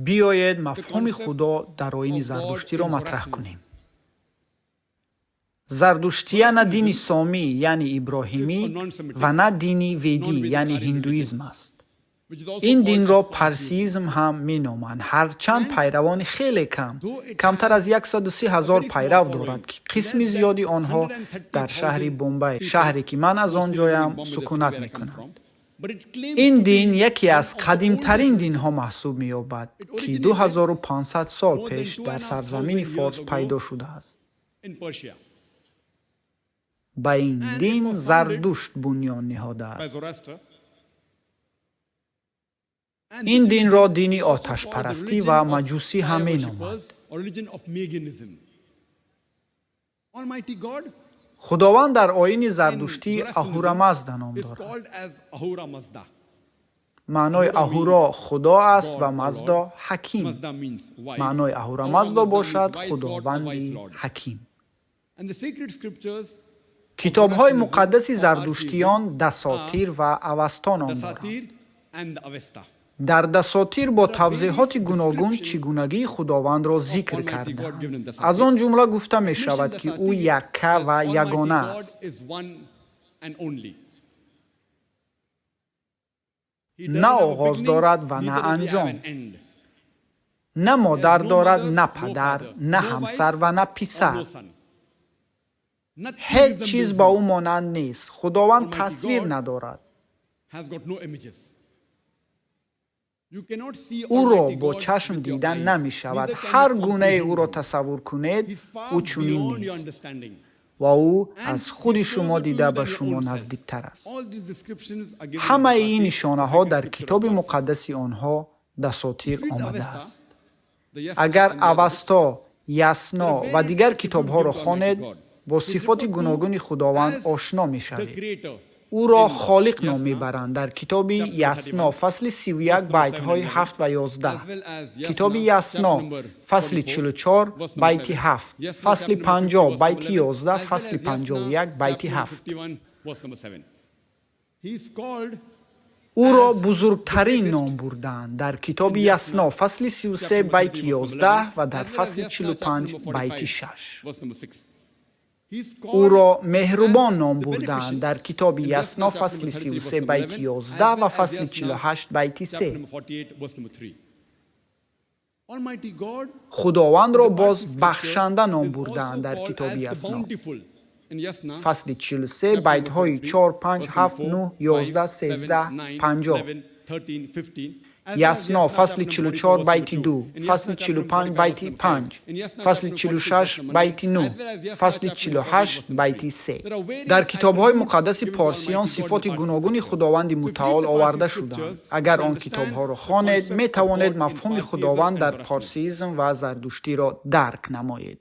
Биёед, мафҳуми Худо дар оини зардуштиро матраҳ кунем. Зардуштия на дини сомӣ, яъне иброҳимӣ, ва на дини ведӣ, яъне ҳиндуизм аст. Ин динро парсиизм ҳам меноманд, ҳарчанд пайравони хеле кам, камтар аз 130 ҳазор пайрав дорад, ки қисми зиёди онҳо дар шаҳри Бомбай, шаҳре ки ман аз он ҷоям, сукунат мекунанд. Ин дин яке аз қадимтарин динҳо маҳсуб меёбад, ки 2500 сол пеш дар сарзамини Форс пайдо шудааст. Ба ин дин Зардушт бунён ниҳодааст. Ин динро дини оташпарастӣ ва маҷусӣ ҳам меноманд. Худованд дар оини зардуштӣ Аҳурамазда ном дорад. Маънои Аҳуро худо аст ва Маздо ҳаким. Маънои Аҳурамаздо бошад худованди ҳаким. Китобҳои муқаддаси зардуштиён Дасотир ва Авасто ном доранд. Дар Дасотир бо тавзеҳоти гуногун чӣ гунагии Худовандро зикр кардаанд. Аз он ҷумла гуфта мешавад, ки ӯ якка ва ягона аст, на оғоз дорад ва на анҷом, на модар дорад, на падар, на ҳамсар ва на писар. Ҳеҷ чиз ба ӯ монанд нест. Худованд тасвир надорад. Ӯро бо чашм дида намешавад. Ҳар гунае ӯро тасаввур кунед, ӯ чунин нест ва ӯ аз худи шумо дида ба шумо наздиктар аст. Ҳамаи ин нишонаҳо дар китоби муқаддаси онҳо Дасотир омадааст. Агар Авасто, Ясно ва дигар китобҳоро хонед, бо сифоти гуногуни Худованд ошно мешавед. Ӯро Холиқ ном мебаранд дар китоби Ясно, фасли 31, байтҳои 7 ва 11, китоби Ясно, фасли 44, байти 7, фасли 50, байти 11, фасли 51, байти 7. Ӯро бузургтарин ном бурдаанд дар китоби Ясно, фасли 33, байти 11 ва дар фасли 45, байти 6. Ӯро меҳрубон ном бурдаанд дар китоби Ясно, фасли 33, байти 11 ва фасли 48, байти 3. Худовандро боз бахшанда ном бурдаанд дар китоби Ясно, фасли 43, байтҳои 4, 5, 7, 9, 11, 13, 50, Ясно, фасли 44, байти 2, фасли 45, байти 5, фасли 46, байти 9, фасли 48, байти 3. Дар китобҳои муқаддаси порсиён сифоти гуногуни Худованди Мутаол оварда шудаанд. Агар он китобҳоро хонед, метавонед мафҳуми Худованд дар парсиизм ва зардуштиро дарк намоед.